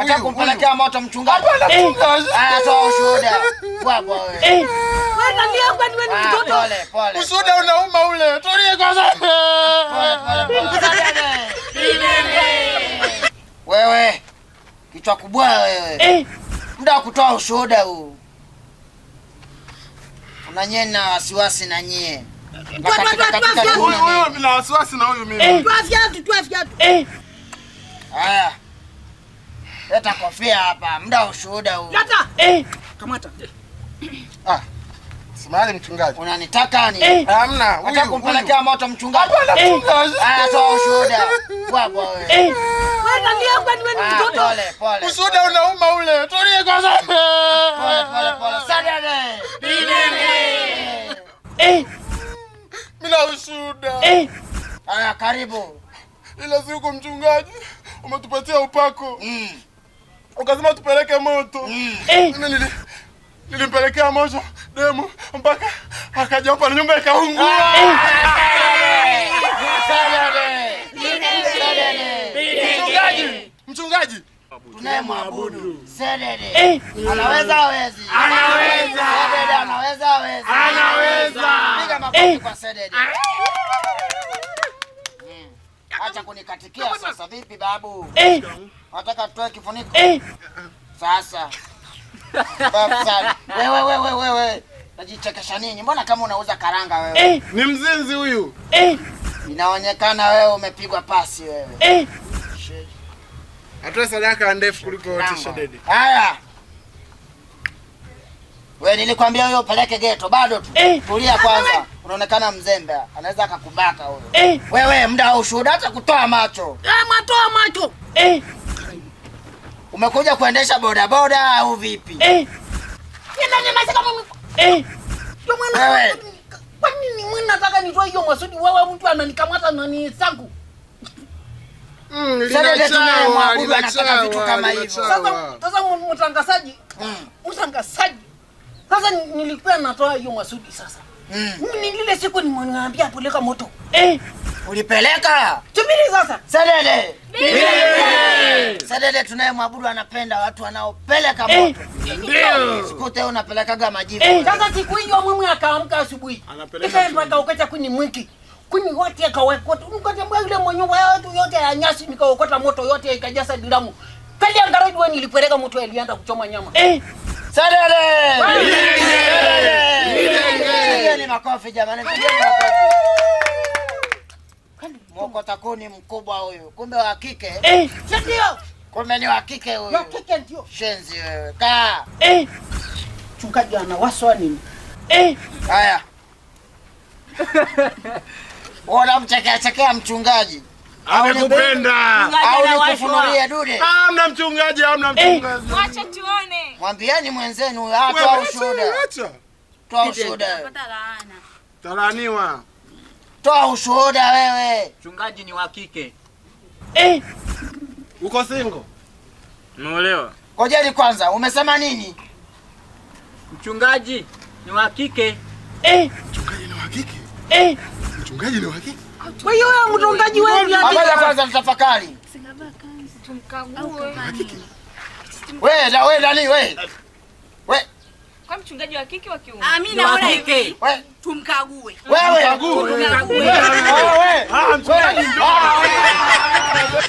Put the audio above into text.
Nataka kumpelekea moto mchungaji. Hapana mchungaji. Haya, toa ushuhuda. Bwabwa wewe. Wewe nalia kwani wewe ni Ah, mtoto? pole pole. Ushuhuda unauma ule. Tulie kwanza. Pole pole pole. Wewe kichwa kubwa wewe. Muda wa kutoa ushuhuda huu. Una nyie na wasiwasi na nyie. Toa, toa, toa, Katika toa, Huyu huyu nina wasiwasi na huyu mimi. Toa viatu, toa viatu. Haya. Leta kofia hapa, muda wa ushuhuda huu. Leta. Kamata. Ah. Samahani mchungaji. Unanitaka ni? Hamna, huyu. Nataka kumpelekea moto mchungaji. Hapana mchungaji. Haya, toa ushuhuda. Bwabwa wewe. Wewe nalia kwani wewe ni Ah, mtoto? pole pole. Ushuhuda unauma ule. Tulie kwanza. Pole pole pole. Sadede. Mimi na ushuhuda. Haya, karibu. Ila siku mchungaji umetupatia upako. Ukasema tupeleke moto. Mimi nilimpelekea moto demu mpaka akaja hapa na nyumba ikaungua. Sadede. Sadede. Mchungaji, mchungaji. Tunayemwabudu Sedede. Anaweza hawezi? Anaweza. Sedede anaweza hawezi? Anaweza. Piga makofi kwa Sedede. Acha kunikatikia sasa. Vipi babu? Nataka tutoe kifuniko. Sasa. Babu sana. Wewe wewe wewe. Najichekesha nini? Mbona kama unauza karanga wewe? Ni mzinzi huyu. Inaonekana wewe umepigwa pasi wewe. Atoe sadaka ndefu kuliko wote Shedede. Haya. Wewe nilikwambia huyo upeleke geto bado tu. Tulia kwanza. Unaonekana mzembe. Anaweza akakubaka huyo. Wewe muda wa ushuhuda hata kutoa macho. Eh, matoa macho. Umekuja kuendesha bodaboda au vipi? Nenda nenda kama mimi. Ndio maana Wewe. kwa nini mimi nataka nitoe hiyo masudi wewe mtu ananikamata na ni sangu. Sedede tunayemwabudu anataka vitu kama hivyo. Sasa sasa mtangazaji, mtangazaji. Sasa nilikuwa natoa hiyo masudi sasa. Mimi lile siku nimwambia peleka moto. Ulipeleka? Subiri sasa. Sedede. Sedede tunayemwabudu anapenda watu wanaopeleka moto. Ndio. Sikute unapelekaga majivu. Sasa siku hiyo mimi akaamka asubuhi. Anapeleka Nikaenda nikaokota kuni mwingi. Kuni wote akawekota. Nikatembea yule mwenye watu yote ya nyasi nikaokota moto yote ikajaza diramu. Kali angarudi wewe nilipeleka moto alienda kuchoma nyama. Sedede! Sedede! Pigeni makofi jamani, pigeni makofi. Mwokota kuni mkubwa huyu. Kumbe wa kike. Si ndio? Kumbe ni wa kike huyu. Ya kike ndio. Shenzi wewe. Kaa. Mchungaji anawaswa nini? Haya. Wewe unamchekea chekea mchungaji. Amekupenda. Au nikufunulie dude? Hamna mchungaji, hamna mchungaji. Wacha tuone. Mwambieni mwenzenu huyo, ah, toa Wewe, ushuhuda. acha. Toa ushuhuda. wewe. Pata laana. Talaniwa. Toa ushuhuda wewe. Mchungaji ni wa kike. Uko single? Umeolewa? Ngojeni kwanza, umesema nini? Mchungaji ni wa kike. Mchungaji ni wa kike? Mchungaji ni wa kike? Kwa hiyo wewe mchungaji wewe ndio Ngoja kwanza nitafakari. Tumkague. Wewe na wewe nani wewe? We, Kwa mchungaji wa kike wa kiume? Ah, mimi Ni wa naona kike. hivi we, tumkague. wewe. Mkague. Tumkague. Ah, wewe. Ah, mchungaji ndio. Ah, wewe.